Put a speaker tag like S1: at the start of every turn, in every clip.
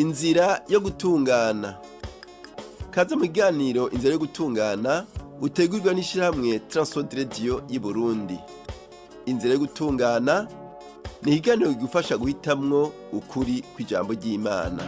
S1: Inzira yo gutungana. Kaze mu kiganiro Inzira yo gutungana utegurirwa n'ishirahamwe Transworld Radio y'Uburundi. Inzira yo gutungana ni ikiganiro kigufasha guhitamwo ukuri kw'ijambo ry'Imana.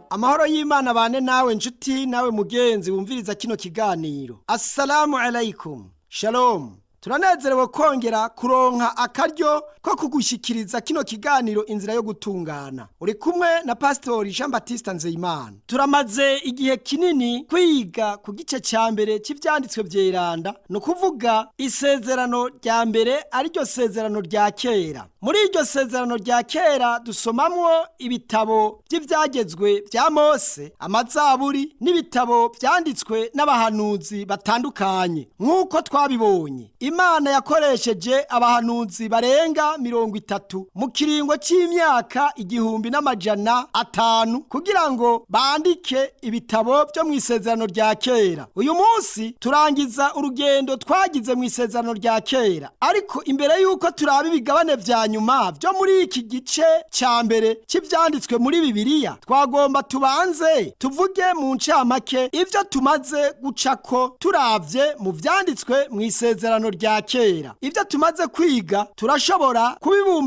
S2: Amahoro y'Imana bane nawe nshuti nawe mugenzi wumviriza kino kiganiro. Assalamu alaikum. Shalom. Turanezerewe kongera kuronka akaryo ko kugushikiriza kino kiganiro Inzira yo gutungana. Uri kumwe na Pastori Jean Baptiste Nzeyimana. Turamaze igihe kinini kwiga ku gice ca mbere c'ivyanditswe vyeranda, ni ukuvuga isezerano rya mbere, ariryo sezerano rya kera. Muri iryo sezerano rya kera dusomamwo ibitabo vy'ivyagezwe vya Mose, amazaburi n'ibitabo vyanditswe n'abahanuzi batandukanye. Nk'uko twabibonye, Imana yakoresheje abahanuzi barenga 30 mu kiringo c'imyaka 1500 kugira ngo bandike ibitabo vyo mw'isezerano rya kera. Uyu munsi turangiza urugendo twagize mw'isezerano rya kera, ariko imbere y'uko turaba ibigabane vya nyuma vyo muri iki gice ca mbere c'ivyanditswe muri Bibiliya, twagomba tubanze tuvuge mu ncamake ivyo tumaze gucako turavye mu vyanditswe mw'isezerano rya kera. Ivyo tumaze kwiga turashobora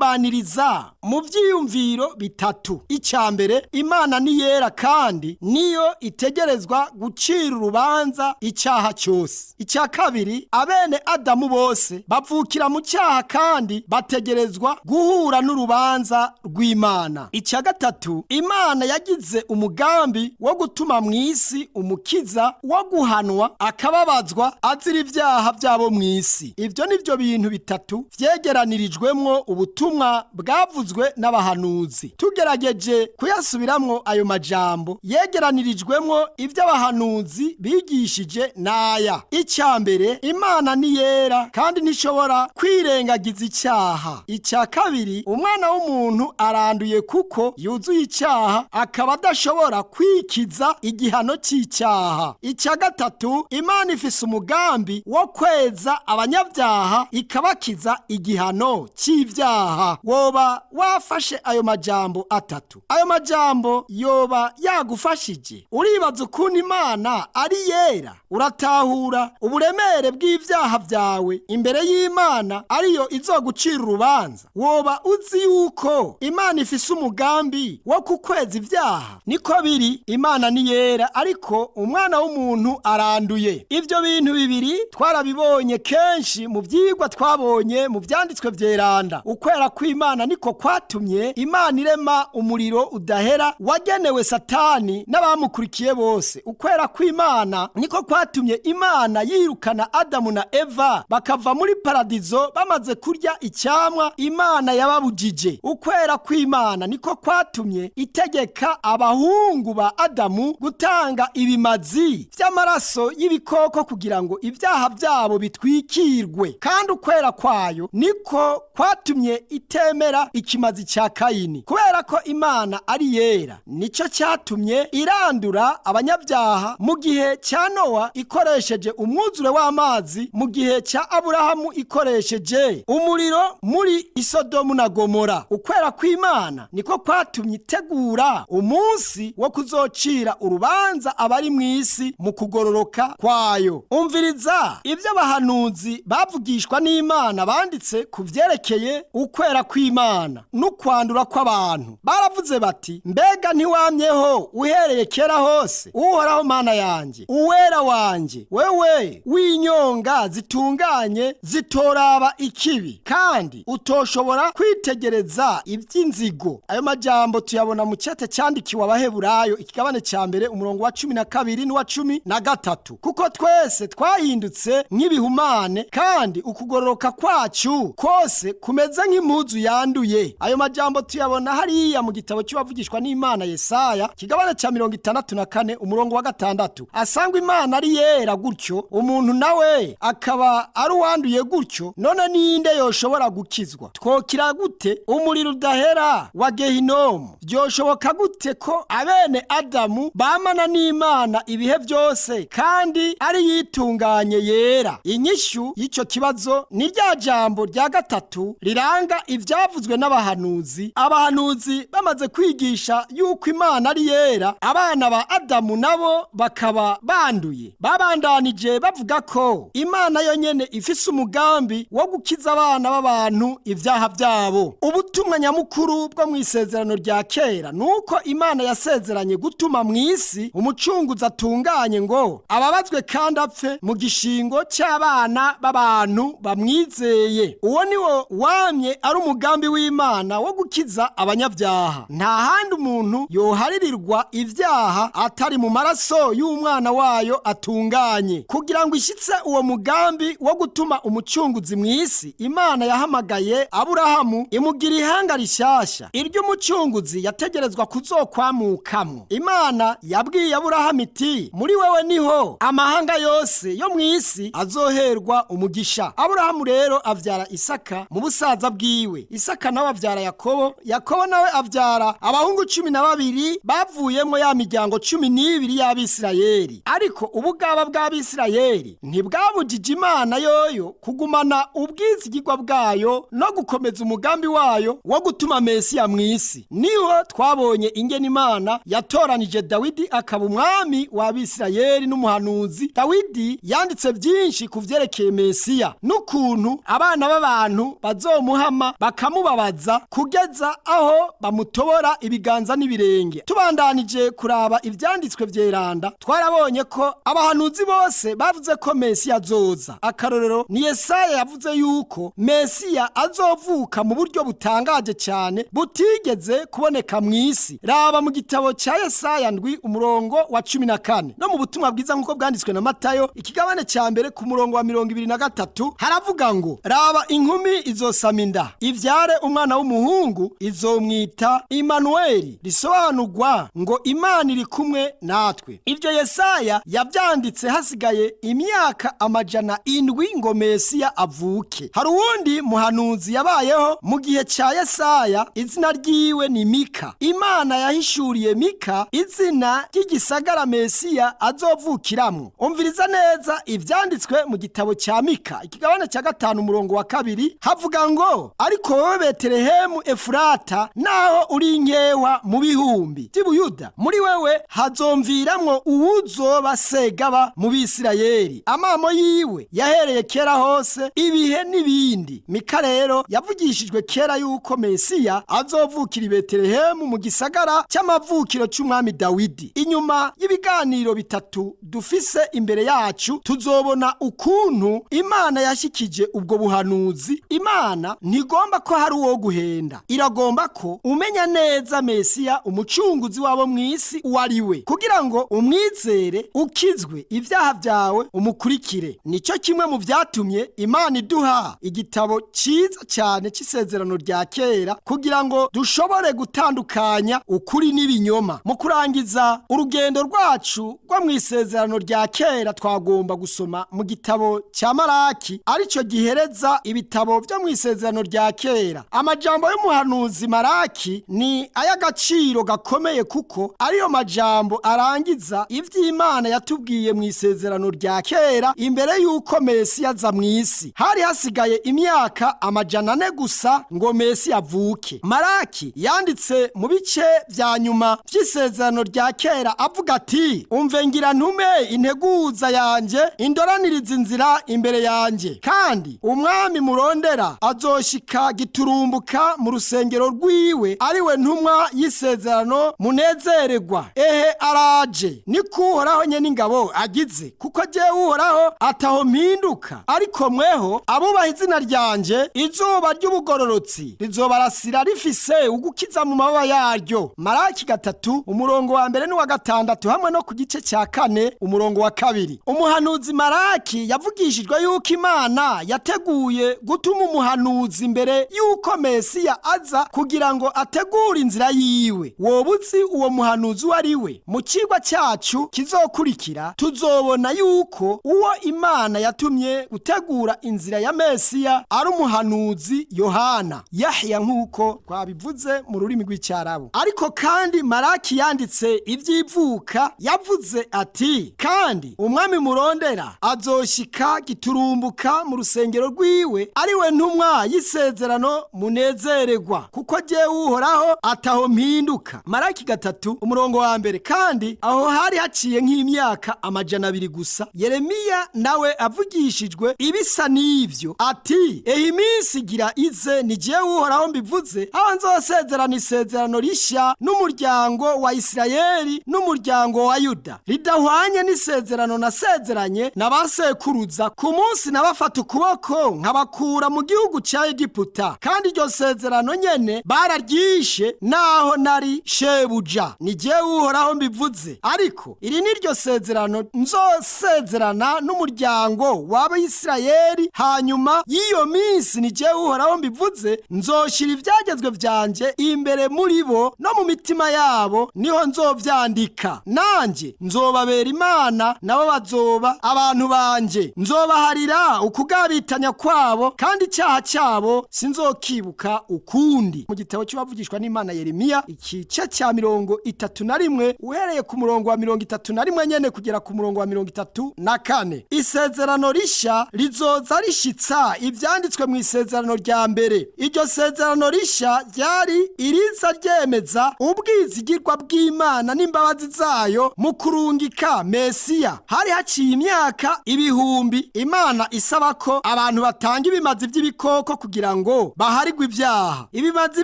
S2: kubibumbaniriza mu vyiyumviro bitatu. Ica mbere, Imana ni yera kandi niyo itegerezwa gucira urubanza icaha cyose. Icya kabiri, abene Adamu bose bavukira mu cyaha kandi bategerezwa guhura n'urubanza rw'Imana. Icya gatatu, Imana yagize umugambi wo gutuma mu isi umukiza wo guhanwa akababazwa azira ibyaha byabo mu isi. Ibyo ni byo bintu bitatu vyegeranirijwemwo ubutumwa bwavuzwe n'abahanuzi. Tugerageje kuyasubiramwo, ayo majambo yegeranirijwemwo ivyo abahanuzi bigishije n'aya: Icya mbere, Imana ni yera kandi ntishobora kwirengagiza icyaha. Icya kabiri, umwana w'umuntu aranduye kuko yuzuye icyaha, akaba adashobora kwikiza igihano cy'icyaha. Icya gatatu, Imana ifise umugambi wo kweza abanyabyaha ikabakiza igihano cy'ibyaha. Woba wafashe ayo majambo atatu? Ayo majambo yoba yagufashije? Uribaza ukuntu Imana ari yera? Uratahura uburemere bw'ibyaha byawe imbere y'Imana ariyo izogucira urubanza? Woba uzi yuko Imana ifise umugambi wo kukweza ibyaha? Niko biri, Imana ni yera ariko umwana w'umuntu aranduye. Ivyo bintu bibiri twarabibonye kenshi mu vyigwa twabonye mu vyanditswe vyeranda. Ukwera kw'Imana niko kwatumye Imana irema umuriro udahera wagenewe Satani n'abamukurikiye bose. Ukwera kw'Imana niko kwatumye Imana yirukana Adamu na Eva bakava muri paradizo bamaze kurya icyamwa Imana yababujije. Ukwera kw'Imana niko kwatumye itegeka abahungu ba Adamu gutanga ibimazi vy'amaraso y'ibikoko kugira ngo ibyaha byabo bitwikirwe. Kandi ukwera kwayo niko kwatumye itemera ikimazi cya Kayini. Kubera ko Imana ari yera, nico cyatumye irandura abanyabyaha mu gihe cya Nowa ikoresheje umwuzure w'amazi, mu gihe cya Aburahamu ikoresheje umuriro muri Isodomu na Gomora. Ukwera kw'Imana niko kwatumye itegura umunsi wo kuzocira urubanza abari mu isi mu kugororoka kwayo. Umviriza ibyo abahanuzi bavugishwa n'Imana banditse ku vyerekeye ukwera kw'Imana n'ukwandura kw'abantu. Baravuze bati: "Mbega ntiwamyeho uhereye kera hose, Uhoraho Mana yanjye, Uwera wanjye, wewe w'inyonga zitunganye zitoraba ikibi, kandi utoshobora kwitegereza iby'inzigo?" Ayo majambo tuyabona mu cete cyandikiwe Abaheburayo, ikigabane ca mbere, umurongo wa 12 n'uwa 13. Kuko twese twahindutse nk'ibihumane, kandi ukugororoka kwacu kose kumeze nk'impuzu yanduye. Ayo majambo tuyabona hariya mu gitabo cy'uwavugishwa n'Imana Yesaya, kigabane ca 64, umurongo wa 6. Asangwa Imana ari yera gutyo, umuntu nawe akaba ari uwanduye gutyo, none ninde yoshobora gukizwa? Twokira gute umuriro udahera wa Gehinomu? Byoshoboka gute ko abene Adamu bamana n'Imana ibihe byose kandi ari yitunganye yera? Inyishu y'icyo kibazo ni rya jambo rya gatatu riranga ivyavuzwe n'abahanuzi. n'abahanuzi. Abahanuzi bamaze kwigisha yuko Imana ari yera, abana ba Adamu nabo bakaba banduye, babandanije bavuga ko Imana yonyene ifise umugambi wo gukiza abana b'abantu ibyaha byabo. Ubutumwa nyamukuru bwo mu isezerano rya kera nuko Imana yasezeranye gutuma mu isi umucunguzi atunganye ngo ababazwe kandi apfe mu gishingo cy'abana b'abantu bamwizeye. Uwo ni wo wamye ari umugambi w'Imana wo gukiza abanyabyaha. Nta handi umuntu yoharirirwa ibyaha atari mu maraso y'umwana wayo atunganye. Kugira ngo ishyitse uwo mugambi wo gutuma umucunguzi mu isi, Imana yahamagaye Aburahamu imugira ihanga rishyashya iry'umucunguzi yategerezwa kuzokwamukamwo. Imana yabwiye Aburahamu iti: muri wewe niho amahanga yose yo mu isi azoherwa umugisha. Aburahamu rero avyara Isaka mu busaza bwiwe, Isaka nawe avyara Yakobo, Yakobo nawe avyara abahungu 12 bavuyemo ya miryango 12 y'Abisirayeli. Ariko ubugaba bw'Abisirayeli ntibwabujije Imana yoyo kugumana ubwizigirwa bwayo no gukomeza umugambi wayo wo gutuma Mesiya mu isi. Niho twabonye ingene Imana yatoranije Dawidi akaba umwami w'Abisirayeli n'umuhanuzi. Dawidi yanditse byinshi ku vyerekeye Mesiya n'ukuntu abana b'abantu bazomuhama bakamubabaza kugeza aho bamutobora ibiganza n'ibirenge. Tubandanije kuraba ivyanditswe vyeranda, twarabonye ko abahanuzi bose bavuze ko Mesiya azoza. Akarorero ni Yesaya yavuze yuko Mesiya azovuka mu buryo butangaje cyane butigeze kuboneka mu isi. Raba mu gitabo cya Yesaya 7 umurongo wa 14, no mu butumwa bwiza nk'uko bwanditswe na Matayo ikigabane cya mbere ku murongo wa 23 haravuga ngo: raba inkumi izosama inda ivyare umwana w'umuhungu, izomwita Imanueli, risobanurwa ngo Imana iri kumwe natwe. Ivyo Yesaya yavyanditse hasigaye imyaka 700 ngo Mesiya avuke. Hari uwundi muhanuzi yabayeho mu gihe cya Yesaya, izina ryiwe ni Mika. Imana yahishuriye Mika izina ry'igisagara Mesiya azovukiramwo. Umviriza neza ivyanditswe mu gitabo cya Mika ikigabane cya 5 umurongo wa 2, havuga ngo: ariko wowe Betelehemu Efurata, naho uri nkewa mu bihumbi by'Ubuyuda, muri wewe hazomviramwo uwuzoba segaba mu Bisirayeli. Amamo yiwe yahereye kera hose, ibihe n'ibindi. Mika rero yavugishijwe kera yuko Mesiya azovukira i Betelehemu mu gisagara cy'amavukiro cy'umwami Dawidi. Inyuma y'ibiganiro bitatu dufise imbere yacu, tuzobona ukuntu Imana yashikije ubwo buhanuzi. Imana ntigomba ko hari uwo guhenda, iragomba ko umenya neza Mesiya umucunguzi wabo mu isi uwo ari we, kugira ngo umwizere ukizwe ibyaha byawe umukurikire. Nicyo kimwe mu byatumye Imana iduha igitabo cyiza cyane cy'isezerano rya kera, kugira ngo dushobore gutandukanya ukuri n'ibinyoma. Mu kurangiza urugendo rwacu rwo mu isezerano rya kera, twagomba gusoma mu gitabo cya Maraki, aricyo gihereza ibitabo byo mu isezerano rya kera. Amajambo y'umuhanuzi Maraki ni ay'agaciro gakomeye, kuko ariyo majambo arangiza ivy'Imana yatubwiye mu isezerano rya kera imbere y'uko Mesiya aza mu isi. Hari hasigaye imyaka 400 gusa ngo Mesiya avuke. Maraki yanditse mu bice vya nyuma vy'isezerano rya kera avuga ati: umve ngira ntume integuza yanje indoraniriza inzira imbere yanjye, kandi umwami murondera azoshika giturumbuka mu rusengero rwiwe, ariwe ntumwa y'isezerano munezererwa. Ehe araje, niko Uhoraho nyene ingabo agize, kuko jewe Uhoraho ataho mpinduka. Ariko mweho abubaha izina ryanje, izuba ry'ubugororotsi rizobarasira rifise ugukiza mu mababa yaryo. Maraki 3 umurongo wa 1 n'uwa 6, hamwe no ku gice cya 4 umurongo wa 2. Umuhanuzi Maraki yavugishijwe yuko Imana yateguye gutuma umuhanuzi imbere yuko Mesiya aza, kugira ngo ategure inzira yiwe. Woba uzi uwo muhanuzi uwo ari we? Mu cigwa cyacu kizokurikira tuzobona yuko uwo Imana yatumye gutegura inzira ya Mesiya ari umuhanuzi Yohana, Yahya nk'uko twabivuze mu rurimi rw'icyarabu. Ariko kandi Maraki yanditse ivy'ivuka, yavuze ati: kandi umwami murondera azoshika giturumbuka mu rusengero rwiwe, ariwe ntumwa y'isezerano munezererwa. Nzonezererwa kuko jewe Uhoraho ataho mpinduka. Maraki 3 umurongo wa 1. Kandi aho hari haciye nk'imyaka 200 gusa, Yeremiya nawe avugishijwe ibisa n'ivyo ati: Ehe, iminsi igira ize, ni jewe Uhoraho mbivuze, aho nzosezerana isezerano rishya n'umuryango wa Isirayeli n'umuryango wa Yuda, ridahwanye n'isezerano nasezeranye na ba sekuruza ku munsi nabafata ukuboko nkabakura mu gihugu ca Egiputa. Kandi iryo sezerano nyene bararyishe naho nari shebuja, ni jewe Uhoraho mbivuze. Ariko iri ni ryo sezerano nzosezerana n'umuryango w'Abayisirayeli hanyuma y'iyo minsi, ni jewe Uhoraho mbivuze, nzoshira ivyagezwe vyanje imbere muri bo, no mu mitima yabo niho nzovyandika. Nanje nzobabera Imana, nabo bazoba abantu banje. Nzobaharira ukugabitanya kwabo, kandi icyaha cyabo sinzokibuka ukundi. Mu gitabo cy'abavugishwa n'Imana Yeremiya, igice cya 31, uhereye ku murongo wa 31 nyene kugera ku murongo wa 34. Isezerano rishya rizoza rishitsa ivyanditswe mu isezerano rya mbere. Iryo sezerano rishya ryari iriza ryemeza ubwizigirwa bw'Imana n'imbabazi zayo mu kurungika Mesiya. Hari haciye imyaka ibihumbi Imana isaba ko abantu batanga ibimazi by'ibikoko kugira ngo baharigwe ibyaha. Ibimazi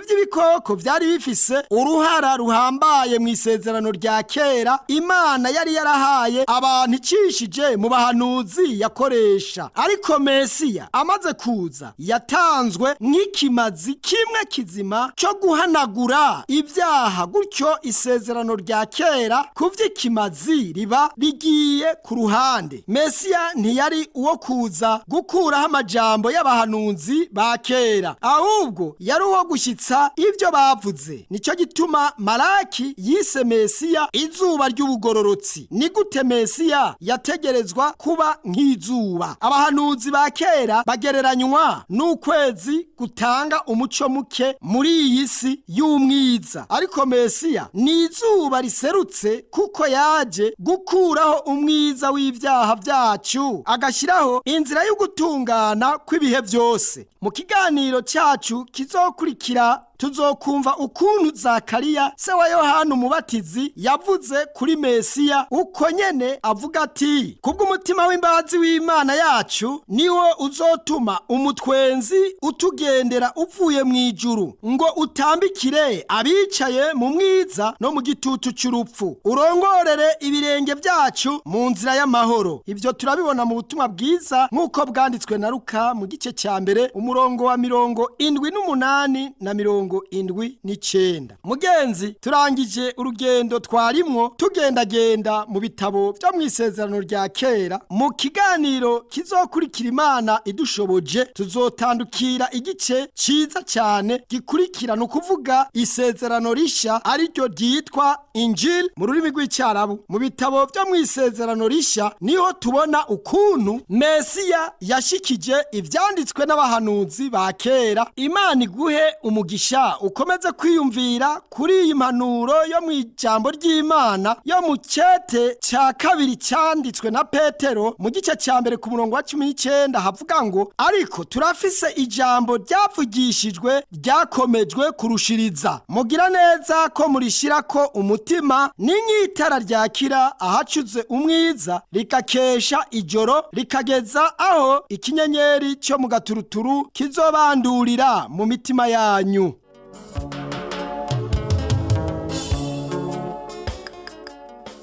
S2: by'ibikoko byari bifise uruhara ruhambaye mu isezerano rya kera Imana yari yarahaye abantu icishije mu bahanuzi yakoresha. Ariko Mesiya amaze kuza, yatanzwe nk'ikimazi kimwe kizima cyo guhanagura ibyaha. Gutyo isezerano rya kera ku vy'ikimazi riba rigiye ku ruhande. Mesiya ntiyari uwo kuza gukuraho amajambo y'abahanuzi ba kera, ahubwo yari uwo gushyitsa ibyo bavuze. Nicyo gituma Malaki yise Mesiya izuba ry'ubugororotsi. Ni gute Mesiya yategerezwa kuba nk'izuba? Abahanuzi ba kera bagereranywa n'ukwezi gutanga umuco muke muri iyi si y'umwiza, ariko Mesiya ni izuba riserutse, kuko yaje gukuraho umwiza w'ibyaha byacu, agashyiraho inzira yo gutungana kw'ibihe byose. Mu kiganiro cyacu kizokurikira tuzokumva ukuntu Zakariya, se wa Yohana Umubatizi, yavuze kuri Mesiya uko nyene avuga ati: Kubw'umutima w'imbabazi w'Imana yacu niwo uzotuma umutwenzi utugendera uvuye mu ijuru, ngo utambikire abicaye mu mwiza no mu gitutu cy'urupfu, urongorere ibirenge byacu mu nzira y'amahoro. Ibyo turabibona mu butumwa bwiza nk'uko bwanditswe na Luka mu gice cya 1, umurongo wa 78 na 79. Mugenzi, turangije urugendo twarimwo tugendagenda mu bitabo byo mu isezerano rya kera. Mu kiganiro kizokurikira, Imana idushoboje, tuzotandukira igice ciza cyane gikurikira, ni ukuvuga isezerano rishya, ariryo ryitwa Injil mu rurimi rw'Icyarabu. Mu bitabo byo mu isezerano rishya niho tubona ukuntu Mesiya yashikije ivyanditswe n'abahanuzi ba kera. Imana iguhe umugisha, ukomeze kwiyumvira kuri iyi mpanuro yo mu ijambo ry'Imana yo mu cete cya kabiri cyanditswe na Petero, mu gice cya 1 ku murongo wa 19, havuga ngo: Ariko turafise ijambo ryavugishijwe ryakomejwe kurushiriza, mugira neza ko murishirako umutima, n'inyitara ryakira ahacuze umwiza, rikakesha ijoro, rikageza aho ikinyenyeri cyo mu gaturuturu kizobandurira mu mitima yanyu.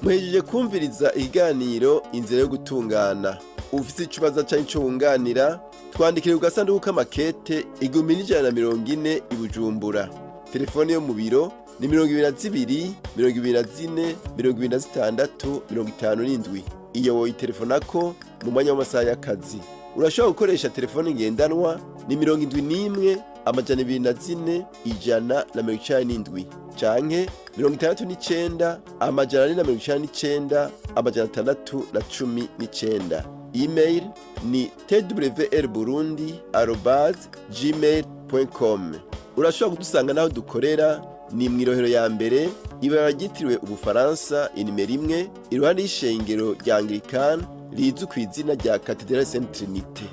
S1: Muhejeje kumviriza ikiganiro Inzira yo Gutungana. Ufise ikibazo canke ico wunganira, twandikire ku gasanduku k'amakete 1140 i Bujumbura. Telefone yo mu biro ni 22 24 26 57. Iyo woyitelefonako mu mwanya w'amasaha y'akazi. Urashobora gukoresha telefone ngendanwa ni 71 204 197 canke 69 499 619. Email ni twrburundi@gmail.com. Urashobora kudusanga n'aho dukorera ni mw'irohero ya mbere, ibara ryitiriwe Ubufaransa, inimero 1, iruhande y'ishengero rya Anglikani rizwi ku izina rya Cathedrale Sainte Trinité.